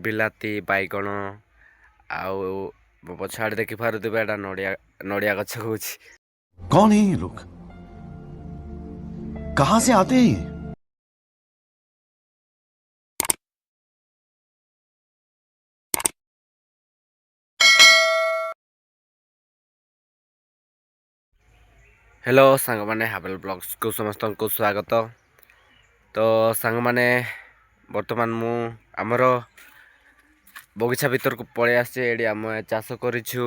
ବିଲାତି, ବାଇଗଣ ଆଉ ପଛ ଆଡ଼େ ଦେଖିପାରୁଥିବେ, ଏଇଟା ନଡ଼ିଆ, ନଡ଼ିଆ ଗଛ କହୁଛି। कौन है ये लोग? कहां से आते हैं ये? ହ୍ୟାଲୋ ସାଙ୍ଗମାନେ, ହାବେଲ ବ୍ଲଗ୍ସକୁ ସମସ୍ତଙ୍କୁ ସ୍ୱାଗତ। ତ ସାଙ୍ଗମାନେ, ବର୍ତ୍ତମାନ ମୁଁ ଆମର ବଗିଚା ଭିତରକୁ ପଳେଇ ଆସିଛି। ଏଇଠି ଆମେ ଚାଷ କରିଛୁ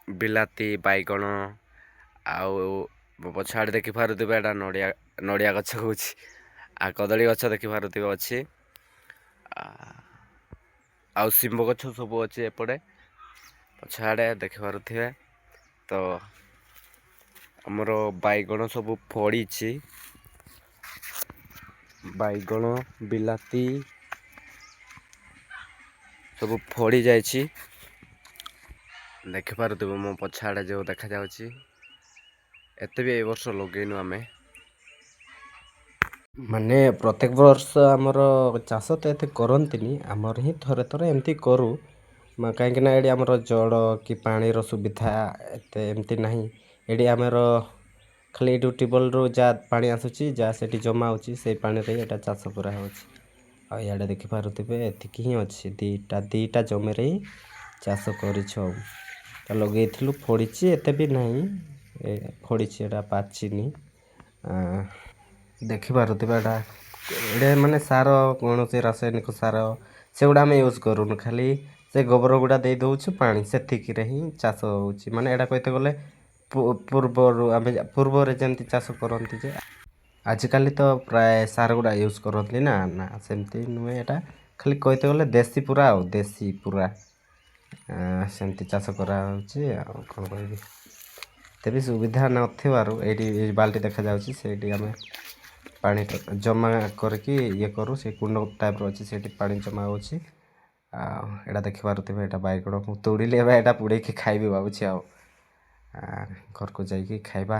ବିଲାତି, ବାଇଗଣ ଆଉ ପଛ ଆଡ଼େ ଦେଖିପାରୁଥିବେ, ଏଇଟା ନଡ଼ିଆ, ନଡ଼ିଆ ଗଛ କହୁଛି, ଆଉ କଦଳୀ ଗଛ ଦେଖିପାରୁଥିବେ ଅଛି, ଆଉ ଶିମ୍ବ ଗଛ ସବୁ ଅଛି ଏପଟେ ପଛ ଆଡ଼େ ଦେଖିପାରୁଥିବେ। ତ ଆମର ବାଇଗଣ ସବୁ ଫଳିଛି, ବାଇଗଣ, ବିଲାତି ସବୁ ଫଳି ଯାଇଛି। ଦେଖିପାରୁଥିବ ମୋ ପଛ ଆଡ଼େ ଯେଉଁ ଦେଖାଯାଉଛି। ଏତେ ବି ଏ ବର୍ଷ ଲଗେଇନୁ ଆମେ। ମାନେ ପ୍ରତ୍ୟେକ ବର୍ଷ ଆମର ଚାଷ ତ ଏତେ କରନ୍ତିନି, ଆମର ହିଁ ଥରେ ଥରେ ଏମିତି କରୁ, କାହିଁକିନା ଏଇଠି ଆମର ଜଳ କି ପାଣିର ସୁବିଧା ଏତେ ଏମିତି ନାହିଁ। ଏଇଠି ଆମର ଖାଲି ଏଇଠୁ ଟ୍ୟୁବୱେଲ୍ରୁ ଯାହା ପାଣି ଆସୁଛି, ଯାହା ସେଠି ଜମା ହେଉଛି, ସେଇ ପାଣିରେ ହିଁ ଏଇଟା ଚାଷ କରାହେଉଛି। ଆଉ ଇଆଡ଼େ ଦେଖିପାରୁଥିବେ, ଏତିକି ହିଁ ଅଛି। ଦୁଇଟା ଦୁଇଟା ଜମିରେ ହିଁ ଚାଷ କରିଛୁ। ଆଉ ଲଗେଇଥିଲୁ, ଫଳିଛି, ଏତେ ବି ନାହିଁ, ଫଳିଛି, ଏଇଟା ପାଚିନି। ଦେଖିପାରୁଥିବେ, ଏଇଟା ଏଇଟା ମାନେ ସାର, କୌଣସି ରାସାୟନିକ ସାର ସେଗୁଡ଼ା ଆମେ ୟୁଜ୍ କରୁନୁ। ଖାଲି ସେ ଗୋବର ଗୁଡ଼ା ଦେଇ ଦେଉଛୁ, ପାଣି, ସେତିକିରେ ହିଁ ଚାଷ ହେଉଛି। ମାନେ ଏଇଟା କହିତେ ଗଲେ ପୂର୍ବରୁ ଆମେ ପୂର୍ବରେ ଯେମିତି ଚାଷ କରନ୍ତି ଯେ, ଆଜିକାଲି ତ ପ୍ରାୟ ସାର ଗୁଡ଼ା ୟୁଜ୍ କରନ୍ତି ନା, ନା ସେମିତି ନୁହେଁ। ଏଇଟା ଖାଲି କହିତେ ଗଲେ ଦେଶୀ ପୁରା, ଆଉ ଦେଶୀ ପୁରା ସେମିତି ଚାଷ କରାହେଉଛି। ଆଉ କ'ଣ କହିବି? ତେବେ ସୁବିଧା ନଥିବାରୁ ଏଇଠି ଏଇ ବାଲ୍ଟି ଦେଖାଯାଉଛି, ସେଇଠି ଆମେ ପାଣି ଜମା କରିକି ଇଏ କରୁ। ସେ କୁଣ୍ଡ ଟାଇପ୍ର ଅଛି, ସେଇଠି ପାଣି ଜମା ହେଉଛି। ଆଉ ଏଇଟା ଦେଖିପାରୁଥିବେ, ଏଇଟା ବାଇଗଣ ମୁଁ ତୋଳିଲି, ଏବେ ଏଇଟା ପୁଡ଼େଇକି ଖାଇବି ଭାବୁଛି, ଆଉ ଘରକୁ ଯାଇକି ଖାଇବା।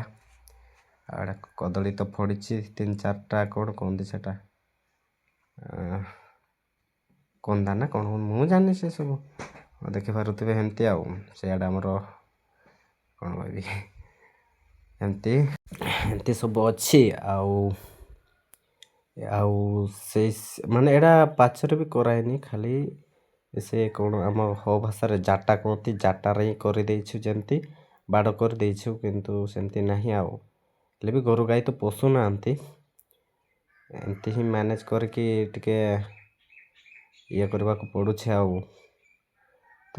ଆଉ ଏଇଟା କଦଳୀ ତ ଫଳିଛି ତିନି ଚାରିଟା, କ'ଣ କୁହନ୍ତି ସେଟା, କନ୍ଦା ନା କ'ଣ, ମୁଁ ଜାଣିନି ସେ ସବୁ। ଦେଖିପାରୁଥିବେ ଏମିତି। ଆଉ ସେଆଡ଼େ ଆମର କ'ଣ କହିବି, ଏମିତି ଏମିତି ସବୁ ଅଛି। ଆଉ ସେଇ ମାନେ ଏଇଟା ପାଚରେ ବି କରାହେଇନି, ଖାଲି ସେ କ'ଣ ଆମ ହୋ ଭାଷାରେ ଜାଟା କୁହନ୍ତି, ଜାଟାରେ ହିଁ କରିଦେଇଛୁ, ଯେମିତି ବାଡ଼ କରିଦେଇଛୁ, କିନ୍ତୁ ସେମିତି ନାହିଁ। ଆଉ ହେଲେ ବି ଗୋରୁ ଗାଈ ତ ପଶୁନାହାନ୍ତି, ଏମିତି ହିଁ ମ୍ୟାନେଜ୍ କରିକି ଟିକେ ଇଏ କରିବାକୁ ପଡ଼ୁଛି। ଆଉ ତ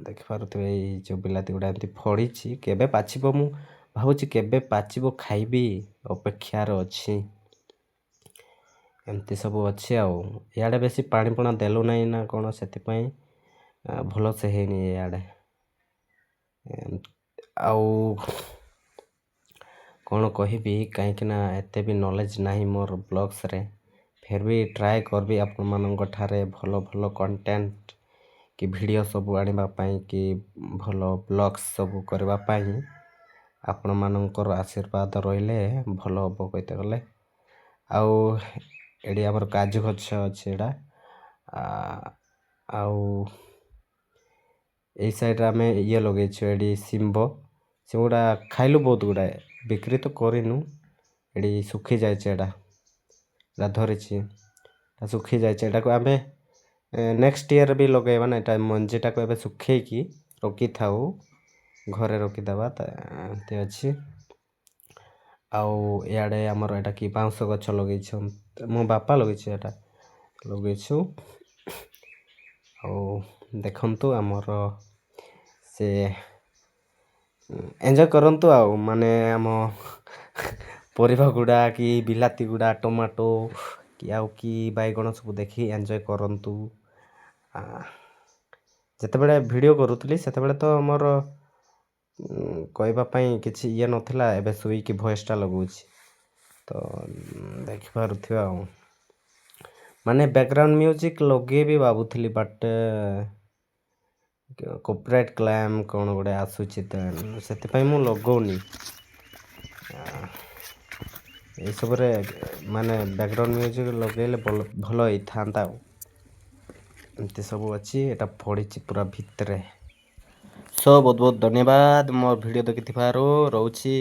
ଦେଖିପାରୁଥିବେ, ଏଇ ଯେଉଁ ବିଲାତି ଗୁଡ଼ା ଏମିତି ଫଳିଛି, କେବେ ପାଚିବ ମୁଁ ଭାବୁଛି, କେବେ ପାଚିବ ଖାଇବି ଅପେକ୍ଷାରେ ଅଛି। ଏମିତି ସବୁ ଅଛି। ଆଉ ଇଆଡ଼େ ବେଶୀ ପାଣି ପଣା ଦେଲୁ ନାହିଁ ନା କ'ଣ, ସେଥିପାଇଁ ଭଲସେ ହେଇନି ଇଆଡ଼େ। ଆଉ କ'ଣ କହିବି, କାହିଁକିନା ଏତେ ବି ନଲେଜ୍ ନାହିଁ ମୋର ବ୍ଲଗ୍ସରେ। ଫେର୍ ବି ଟ୍ରାଏ କରିବି ଆପଣମାନଙ୍କ ଠାରେ ଭଲ ଭଲ କଣ୍ଟେଣ୍ଟ କି ଭିଡ଼ିଓ ସବୁ ଆଣିବା ପାଇଁ କି ଭଲ ବ୍ଲଗ୍ସ ସବୁ କରିବା ପାଇଁ। ଆପଣମାନଙ୍କର ଆଶୀର୍ବାଦ ରହିଲେ ଭଲ ହେବ କହିତେ ଗଲେ। ଆଉ ଏଠି ଆମର କାଜୁ ଗଛ ଅଛି ଏଇଟା। ଆଉ ଏଇ ସାଇଡ଼୍ରେ ଆମେ ଇଏ ଲଗେଇଛୁ ଏଠି ଶିମ୍ବ। ସେଗୁଡ଼ା ଖାଇଲୁ ବହୁତ ଗୁଡ଼ାଏ, ବିକ୍ରି ତ କରିନୁ। ଏଠି ଶୁଖି ଯାଇଛି, ଏଇଟା ଏଇଟା ଧରିଛି, ଶୁଖି ଯାଇଛି। ଏଟାକୁ ଆମେ ନେକ୍ସଟ ଇୟର୍ ବି ଲଗେଇବା ନା। ଏଇଟା ମଞ୍ଜିଟାକୁ ଏବେ ଶୁଖେଇକି ରଖିଥାଉ, ଘରେ ରଖିଦେବା। ଏମିତି ଅଛି। ଆଉ ଇଆଡ଼େ ଆମର ଏଇଟା କି ବାଉଁଶ ଗଛ ଲଗେଇଛୁ, ମୋ ବାପା ଲଗେଇଛି, ଏଇଟା ଲଗେଇଛୁ। ଆଉ ଦେଖନ୍ତୁ ଆମର ସେ ଏନ୍ଜୟ କରନ୍ତୁ। ଆଉ ମାନେ ଆମ ପରିବା ଗୁଡ଼ା କି ବିଲାତି ଗୁଡ଼ା, ଟମାଟୋ କି ଆଉ କି ବାଇଗଣ ସବୁ ଦେଖି ଏନ୍ଜୟ କରନ୍ତୁ। ଯେତେବେଳେ ଭିଡ଼ିଓ କରୁଥିଲି, ସେତେବେଳେ ତ ମୋର କହିବା ପାଇଁ କିଛି ଇଏ ନଥିଲା। ଏବେ ଶୋଇକି ଭଏସ୍ଟା ଲଗାଉଛି, ତ ଦେଖିପାରୁଥିବେ। ଆଉ ମାନେ ବ୍ୟାକଗ୍ରାଉଣ୍ଡ ମ୍ୟୁଜିକ୍ ଲଗେଇବି ଭାବୁଥିଲି, ବଟ୍ କପିରାଇଟ୍ କ୍ଲେମ୍ କ'ଣ ଗୋଟେ ଆସୁଛି ତ ସେଥିପାଇଁ ମୁଁ ଲଗାଉନି ଏଇସବୁରେ। ମାନେ ବ୍ୟାକଗ୍ରାଉଣ୍ଡ ମ୍ୟୁଜିକ୍ ଲଗେଇଲେ ଭଲ ଭଲ ହେଇଥାନ୍ତା। ଆଉ ଏମିତି ସବୁ ଅଛି। ଏଇଟା ପଡ଼ିଛି ପୁରା ଭିତରେ। ସୋ ବହୁତ ବହୁତ ଧନ୍ୟବାଦ ମୋର ଭିଡ଼ିଓ ଦେଖିଥିବାରୁ। ରହୁଛି।